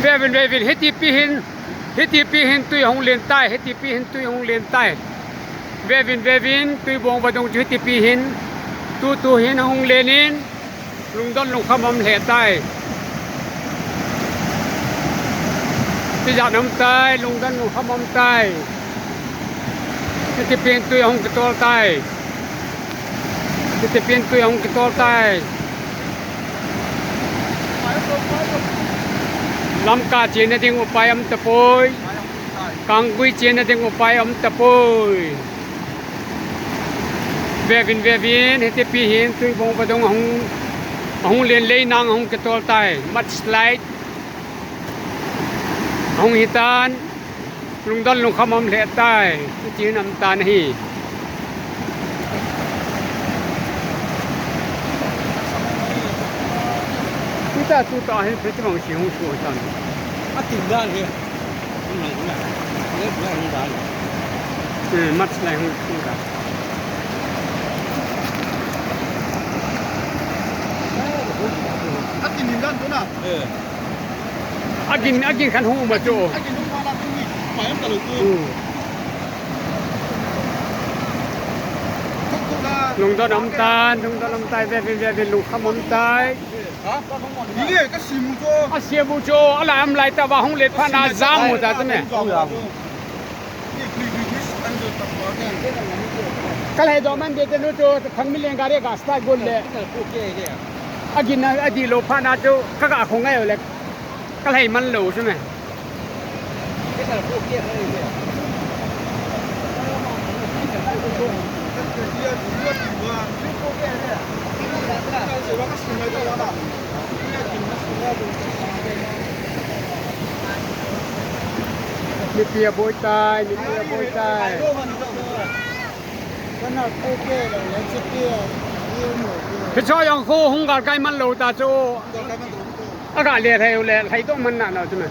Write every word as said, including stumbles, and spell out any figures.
Vevin, vevin, hitipi hin, hitipi hin tui hung len tai, hitipi hin tui hung len tai. Vevin, vevin, tui bong vadung chu hitipi hin, tutu hin hung len in, lungdon lungkham um lheh tai. Tijat um tai, lungdon lungkham um tai. Hitipi hin tui hung kitol tai. Hitipi hin tui hung kitol tai. Lamka chena ding upai um tapoi. Kanggui chena ding upai um tapoi. Vevin, vevin, hitipi hin tui bong vadung ahung, ahung len lei nang ahung kitol tai. Mudslide ahung hitan. Lungdon lungkham um lheh tai. Hitin um tan ahi. Tuta, tuta hin phe chibang si hung su tan. Atin dan hi. Hung lang hung lang. Hung lang hung lang. Eh, mudslide hung su tan. Atin dan tu na. Eh. Agin, agin khan hung ma chu. Agin hung ma la tu ni. Pai am ta lo tu. Hmm. Lungdon um tan, lungdon um tai, vevin, vevin, lungkham um tai. Ha? Ni le ka simu chu. Asimu chu, ala am lai ta va hung let pha na jang mu ta tu ne. Ka lhai doh man de te nu chu, thang mi leng gari ga start gol le. Agin a, adi lo pha na chu, ka ga khong ngai le. Ka lhai man lo chu me. Mipi aboi tai, mipi aboi tai. Hicho jong khu hung gal kai man lo ta chu. Aga le thei u le, lhai to man na na chu me.